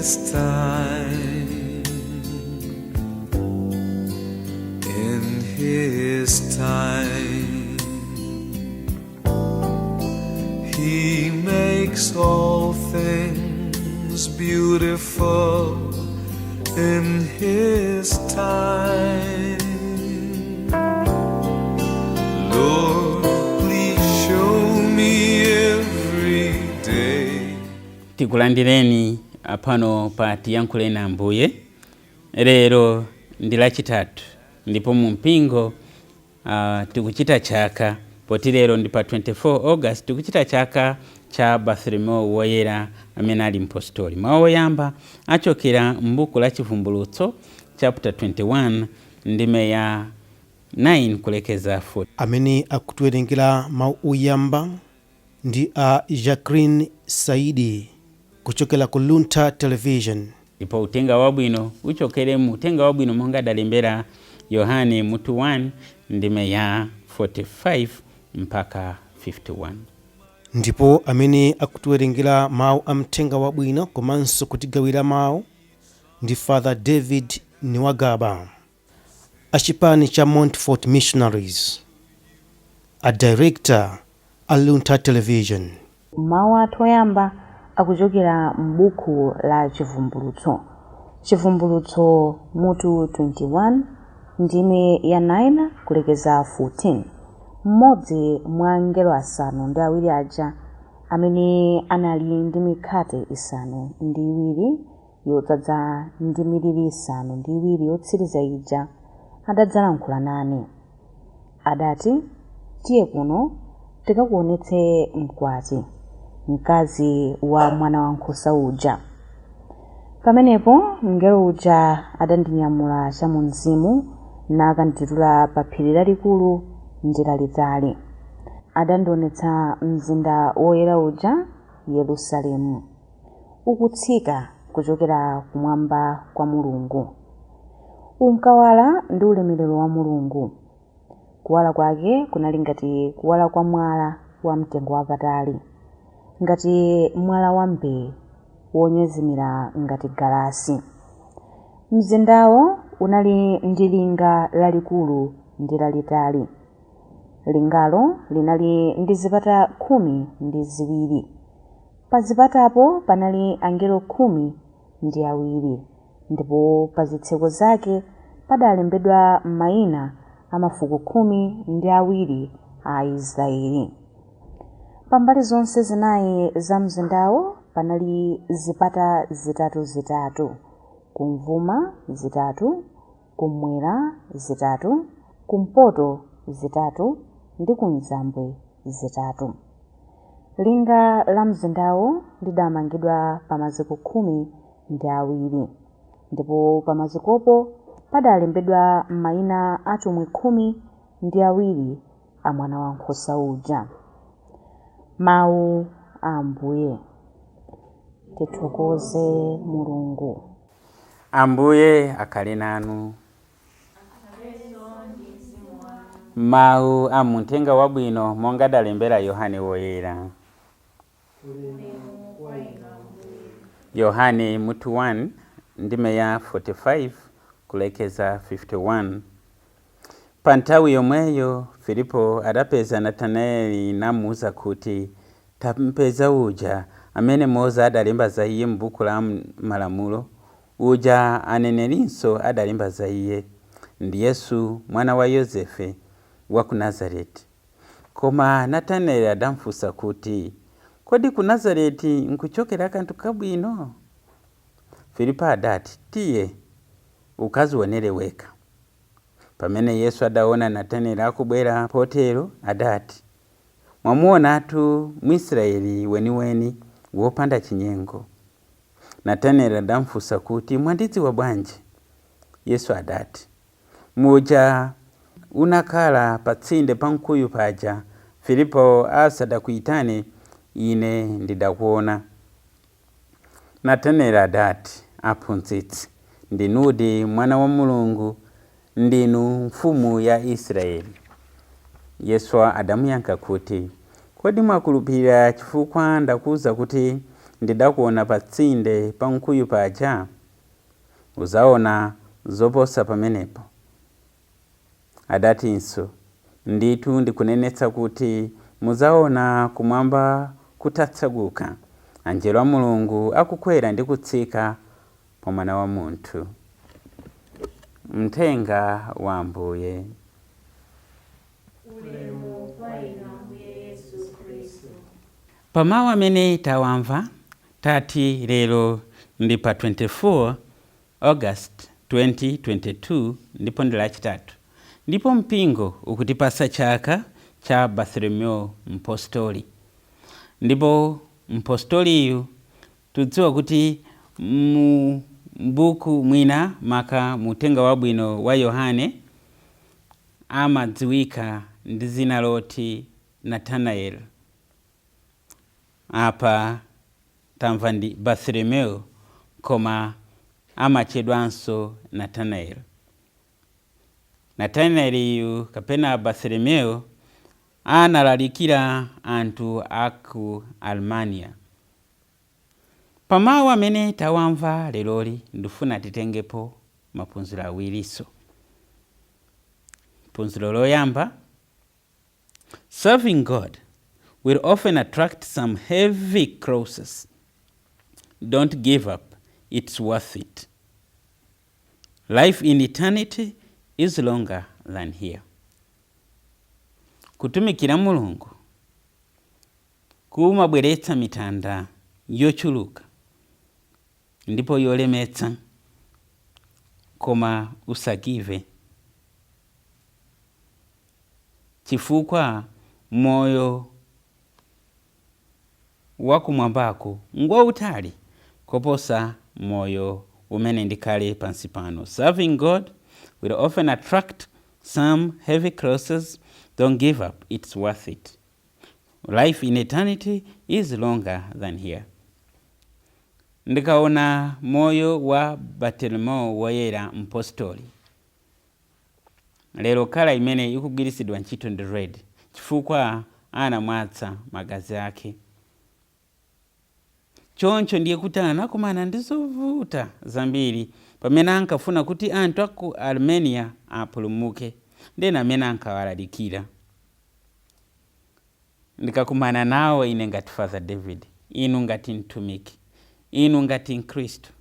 His time. In His time, He makes all things beautiful in His time. Lord, please show me every day. Tikulandireni pano pa Tiyankhule na Ambuye. Lero ndi Lachitatu, ndipo mu mpingo tikuchita chaka, poti lero ndi pa 24 August, tikuchita chaka cha Bartholomeo Woyera amene ali mpostoli. Mawu oyamba achokera m'buku la Chivumbulutso chapter 21 ndime ya 9 kulekeza 4. Amene akutiwerengera mawu oyamba ndi a Jacqueline Saidi kuchokera ku Luntha Television. Ndipo uthenga wabwino uchokere mu Uthenga Wabwino monga adalembera Yohane mutu 1 ndime ya 45 mpaka 51. Ndipo amene akutiwerengera mawu a mthenga wabwino komanso kutigawira mawu ndi Father David Niwagaba achipani cha Montfort Missionaries, a director a Luntha Television. Mawu athu oyamba akuchokera m'buku la Chivumbulutso, Chivumbulutso mutu 21 ndime ya 9 kulekeza 14. Mmodzi mwa angelo asanu ndi awiri aja amene anali ndi mikhate isanu ndi iwiri yodzaza ndi miliri isanu ndi iwiri yotsiriza ija adadzalankhula nane. Adati, "Tiye kuno tikakuonetse mkwati, mkazi wa Mwana Wankhosa uja." Pamenepo mngelo uja adandinyamula chamumzimu nakanditula pa phiri lalikulu ndi lalitali. Adandionetsa mzinda woyera uja, Yerusalemu, ukutsika kuchokera kumwamba kwa Mulungu. Unkawala ndi ulemerero wa Mulungu. Kuwala kwake kunali ngati kuwala kwa mwala wa mtengo wapatali, ngati mwala wa mbee wonyezimira ngati galasi. Mzindawo unali ndi linga lalikulu ndi lalitali. Lingalo linali ndi zipata 12. Pa zipatapo panali angelo 12, ndipo pa zitseko zake padalembedwa mayina a mafuko 12 a Aisraeli. Pambali zonse zinayi za mzindawo panali zipata zitatu zitatu: kumvuma zitatu, kumwera zitatu, kumpoto zitatu ndi kumzambwe zitatu. Linga la mzindawo lidamangidwa pa maziko 12, ndipo pa mazikopo padalembedwa mayina a atumwi 12 a Mwana Wankhosa uja. Mawu a Ambuye. Tithokoze Mulungu. Ambuye akhale nanu. Mawu a muthenga wabwino monga adalembera Yohane Woyera. Yohane mutu 1 ndime ya 45 kulekeza 51. Pa nthawi yomweyo Filipo adapeza Natanaeli namuuza kuti, Tampeza uja amene Mose adalemba za iye m'buku la Malamulo, uja anenerinso adalemba za iye. Ndi Yesu mwana wa Yosefe wa ku Nazareti. Koma Natanaeli adamfunsa kuti, Kodi ku Nazareti nkuchokera kanthu kabwino? Filipo adati, Tiye, ukadziwonere wekha. Pamene Yesu adaona Natanaeli akubwera potero, adati, Mwamuwonatu Mwisraeli weniweni, wopanda chinyengo. Natanaeli adamfunsa kuti, Mwandidziwa bwanji? Yesu adati, Muja unakhala patsinde pa mkuyu paja, Filipo asadakuitane, Ine ndidakuwona. Natanaeli adati, Aphunzitsi, ndinudi Mwana wa Mulungu, ndinu Mfumu ya Israele. Yesu adamuyankha kuti, Kodi mwakhulupirira chifukwa ndakuuza kuti Ndidakuona pa tsinde pa mkuyu paja? Uzaona zoposa pamenepo. Adatinso, Ndithu ndikunenetsa kuti muzaona kumwamba kutatseguka, anjelo a Mulungu akukwera ndi kutsika pa Mwana wa Munthu. Mthenga wa Ambuye. Ulemu kwa inu Ambuye Yesu Khristu. Pa mawu amene tawamva, tati lero ndi pa 24 August 2022 ndipo ndi Lachitatu, ndipo mpingo ukutipasa chaka cha Bartholomeo Mpostoli. Ndipo mpostoliyu tudziwa kuti mu buku mwina, maka mu Uthenga Wabwino wa Yohane, amadziwika ndi dzina loti Nathanael. Apa tamva ndi Bartholomeo, koma amatchedwanso Nathanael. Nathanaeliyu kapena Bartholomeo analalikira anthu a ku Armenia. Pa mawu amene tawamva leroli, ndifuna titengepo maphunziro awirinso. Phunziro loyamba: Serving God will often attract some heavy crosses. Don't give up, it's worth it. Life in eternity is longer than here. Kutumikira Mulungu kumabweretsa mitanda yochuluka ndipo yolemetsa, koma usagive, chifukwa moyo wakumwambako ngwautali koposa moyo umene ndikhale pansi pano. Serving God will often attract some heavy crosses. Don't give up, it's worth it. Life in eternity is longer than here. Ndikaona moyo wa Bartolomeo Woyera Mpostoli lero, colour imene ikugwiritsidwa ntchito ndi red, chifukwa anamwaza magazi ake. Choncho ndiye kuti anakumana ndi zovuta zambiri pamene ankafuna kuti anthu aku Armenia apulumuke, ndena amene ankawalalikira. Ndikakumana nawo ine ngati Father David, inu ngati mtumiki, inu ngati Mkhristu,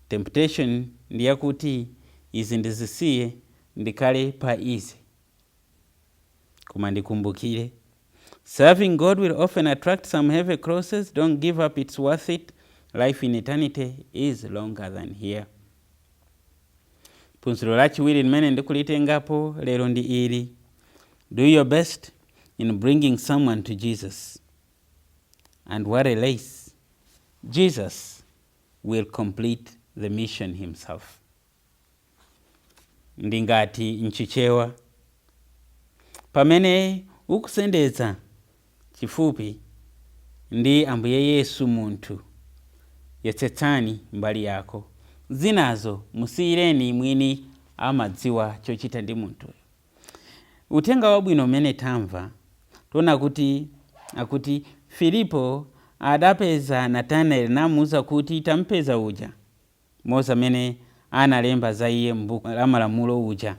temptation ndiyakuti izi ndizisiye, ndikhale pa izi. Koma ndikumbukire, serving God will often attract some heavy crosses. Don't give up, it's worth it. Life in eternity is longer than here. Phunziro lachiwiri limene ndikulitengapo lero ndi ili: Do your best in bringing someone to Jesus and worry less. Jesus will complete the mission himself. Ndingati mChichewa, pamene ukusendeza chifupi ndi Ambuye Yesu munthu, yesetsani mbali yako, zinazo musiyireni mwini, amadziwa chochita ndi munthuyo. Uthenga Wabwino umene tamva, tiona kuti akuti Filipo adapeza Natanaeli namuwuza kuti, "Tampeza uja Mose amene analemba za iye m'buku la malamulo uja."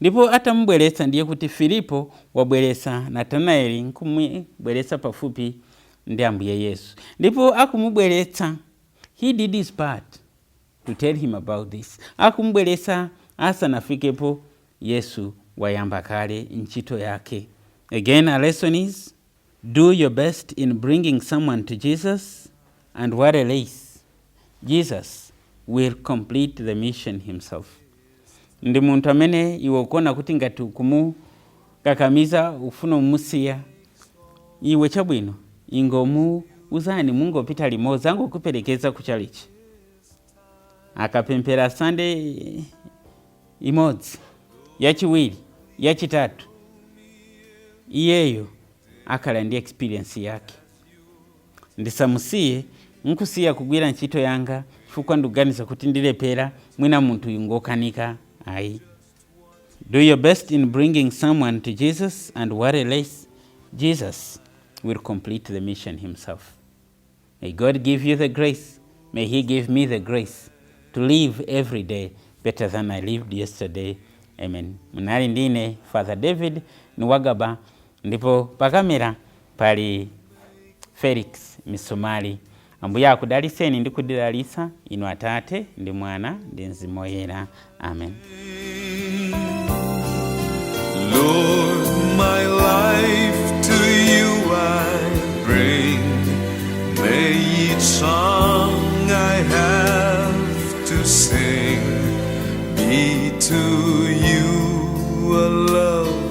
Ndipo atamubweretsa, ndiye kuti Filipo wabweretsa Natanaeli nkumubweretsa pafupi ndi Ambuye Yesu. Ndipo akumubweretsa, he did his part to tell him about this. Akumubweretsa, asanafikepo, Yesu wayamba kale ntchito yake. Again, a lesson is: do your best in bringing someone to Jesus and worry less. Jesus will complete the mission himself. Ndi munthu amene iwe ukuona kuti ngati kumukakamiza, ufuna umusiya iwe, chabwino, ingomu uzani mungopita limodzi, angokuperekeza kuchalichi, akapemphera Sande imodzi, yachiwiri, yachitatu, iyeyo akhala ndi experience yake. Ndisamusiye nkusiya kugwira ntchito yanga chifukwa ndikuganiza kuti ndilephera, mwina munthu uyu ngokanika. Ayi. Do your best in bringing someone to Jesus and worry less. Jesus will complete the mission himself. May God give you the grace. May He give me the grace to live every day better than I lived yesterday. Amen. Munali ndine Father David Niwagaba, ndipo pakamera pali Felix Misomali. Ambuye akudaliseni ndi kudidalitsa inu Atate ndi Mwana ndi Mzimu Woyera. Amen. Lord, my life to you I bring. May each song I have to sing be to you a love